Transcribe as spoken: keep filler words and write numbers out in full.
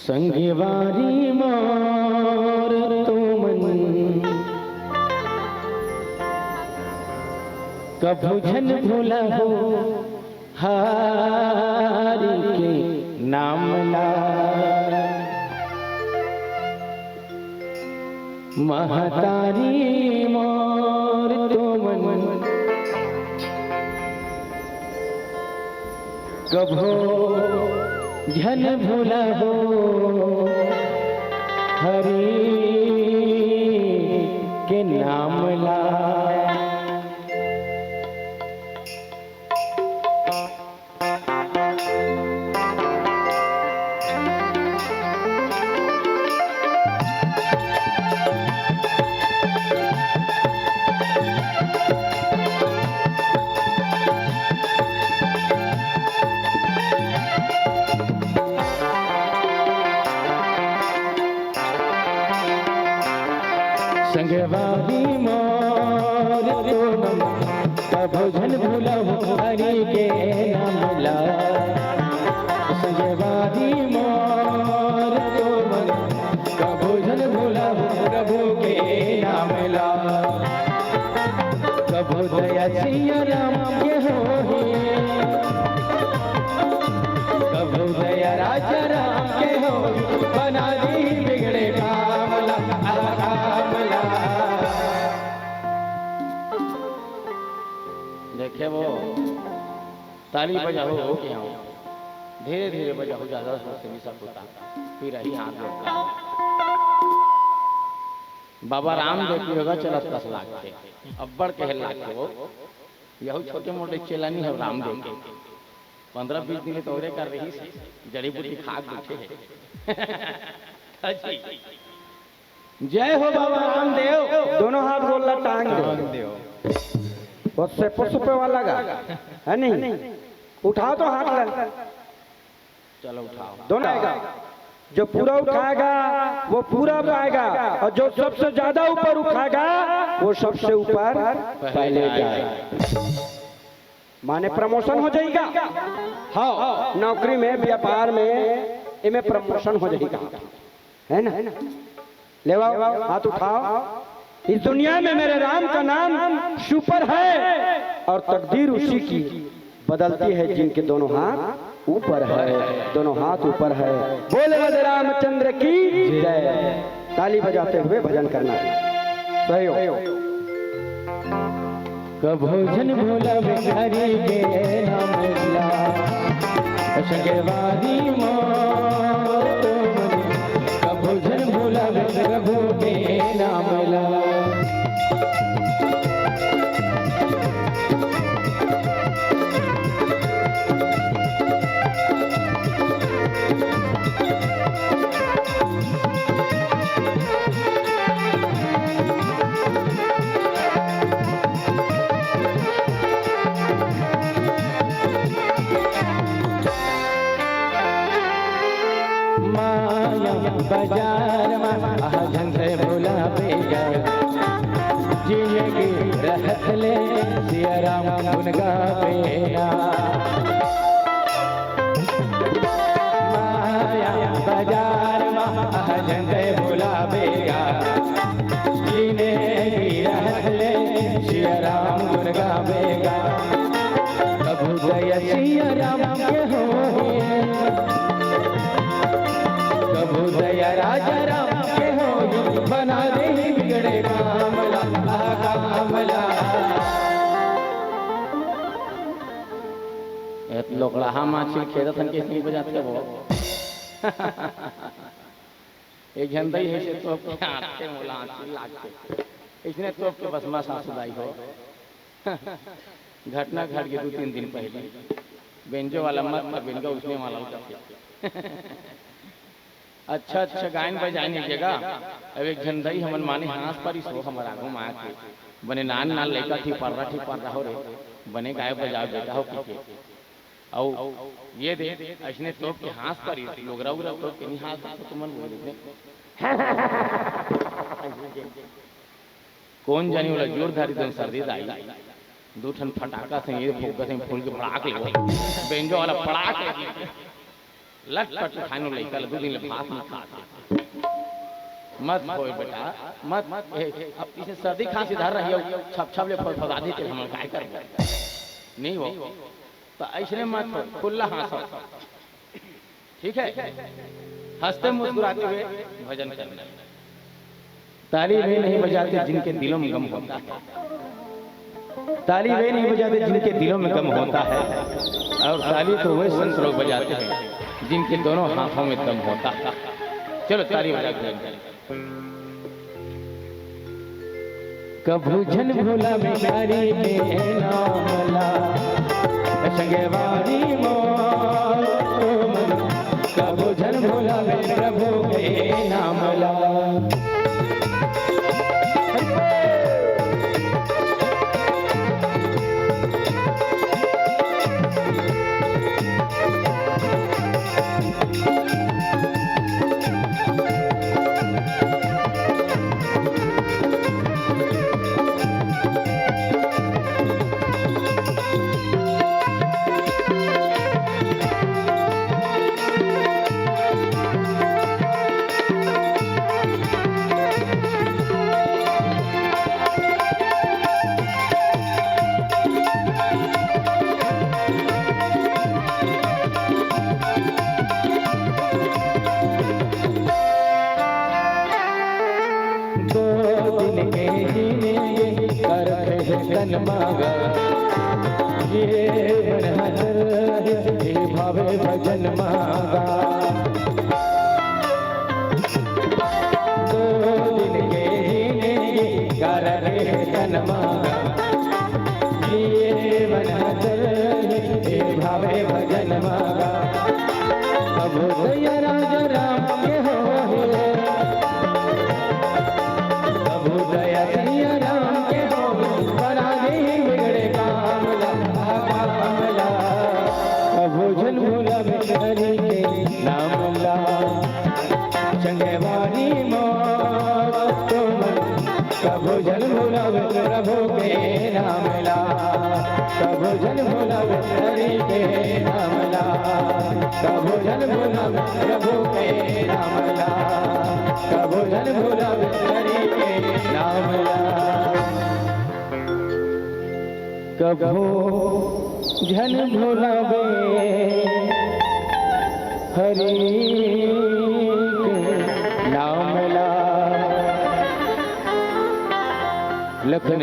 संगवारी मोर तुमन कभू झन भूलहू हरि के नाम ला। महतारी मोर तुमन कभो झन भूलहू हरि के नाम ला। संगवारी मोर तुमन कभो झन भूलहू हरि के नाम ला। संगवारी मोर तुमन कभो झन भूलहू प्रभु के नाम ला। कभो दया सिया राम के होही, कभो दया राजा राम के होही, बना दी बिगड़े काम ला, आ काम ला। देखे वो ताली बजाओ हो के आओ, धीरे धीरे बजाओ, ज्यादा जोर से नहीं सकुता, फिर यही हाथ जोड़ता। बाबा रामदेव के योगा चलत कस लागथे, अब्बड़ कहे लागथे वो। यहू छोटे मोटे चेला नहीं है रामदेव के। पंद्रह बीस दिन तो औरे कर रही से, जड़ी बूटी खाक बैठे है। जी। जय हो बाबा रामदेव। दोनों हाथ गोल ला टांग दे। टांग दे। उससे पुष्प वाला गा, है नहीं? उठाओ तो हाथ ला। चलो उठाओ। दोनों आएगा। जो पूरा उठाएगा, वो पूरा पाएगा, और जो सबसे ज्यादा ऊपर उठाएगा, वो सबसे ऊपर पहले जाएगा। माने प्रमोशन हो जाएगा। हाँ, नौकरी में, व्यापार में, इमें प्रमोशन हो जाएगा, है ना? लेवाओ, हाथ उठाओ। इस दुनिया में मेरे राम का नाम सुपर है और तकदीर उसी की बदलती है जिनके दोनों हाथ ऊपर है, दोनों हाथ ऊपर है। बोले राधे रामचंद्र की जय। ताली बजाते हुए भजन करना है। सहयोग। कभो झन भूलब हरि के नाम ला, संगवारी मोर तुमन कभो झन भूलब प्रभु के नाम ला। माया बाजार मा आहा झन भुलाबे गा, जिंदगी रहत ले सिया राम गुन गाबे ना। माया बाजार मा आहा झन भुलाबे गा, जिंदगी रहत ले सिया राम गुन गाबे गा। कभू दया सिया राम के होही, कभू दया राजा राम के होही, बना देही बिगड़े काम ला, आ काम ला। ए लोकड़हा माछी खेदत हन के नहीं बजात के वो। एक झन दई हे से तोप के आथे मोला आँची लागथे। इसने तोप के बस मा सासु दाई हो। घटना घट गे दू तीन दिन पहले। बेंजो वाला मत कर, बेंजो उसने वाला उतर के। अच्छा, अच्छा, गायन बजायन एक जगह। अब एक झन दई हमन माने हाँस परिस हो हमर आगू मा आके। बने नान नान लइका ठिपर्रा ठिपर्रा हो रे। बने गाय बजाओ बेटा हो कहिके। अउ ये दे, अइसने तोप के हाँस परिस, लोगरा उगरा तोप के नहीं हाँस परिस, तुमन बोले दे। कोन जानी ओला जोर धारी दन सर्दी दाई। दू ठन फटाका से ये फूंक के फूल के भड़ाक ले, बेंजो वाला पड़ाक ले। लटपट खानो लइका ल दू दिन ले भात नहीं खात। मत होय बेटा, मत। ए, अब इसे सर्दी खांसी धर रही हो, छप छप ले फदफदा देते, हम काय करबो? नहीं हो, तो ऐसने मत हो, खुल्ला हाँसो। ठीक है, हंसते मुस्कुराते हुए भजन करना। ताली वे नहीं बजाते जिनके दिलों में गम होता है। ताली वे नहीं बजाते जिनके दिलों में गम होता है, और ताली तो वे संत लोग बजाते हैं जिनके दोनों हाथों में दम होता है। चलो, ताली बजा के। कभू झन भूला भिखारी के नाम ला, संगवारी मोर। कभू झन भूला प्रभु के नाम ला। दो दिन के जीने करत हे तन मागा, ये मन हजर हे भावे भजन मागा। दो दिन के जीने करत हे तन मागा, ये मन हजर हे भावे भजन मागा। अब भैया राजा राम के हो हे, अब दया सिया राम के हो, बना दे बिगड़े काम ला, काम ला। अब झन भूला हरि के नाम ला, संगवारी मोर तुम। कभू झन भूला प्रभु के नाम ला, कभू झन भूला हरि के नाम ला, कभू झन भूला प्रभु के नाम ला, कभू झन भूला हरि के नाम ला। कभू झन भूलबे हरि के नाम ला। लखन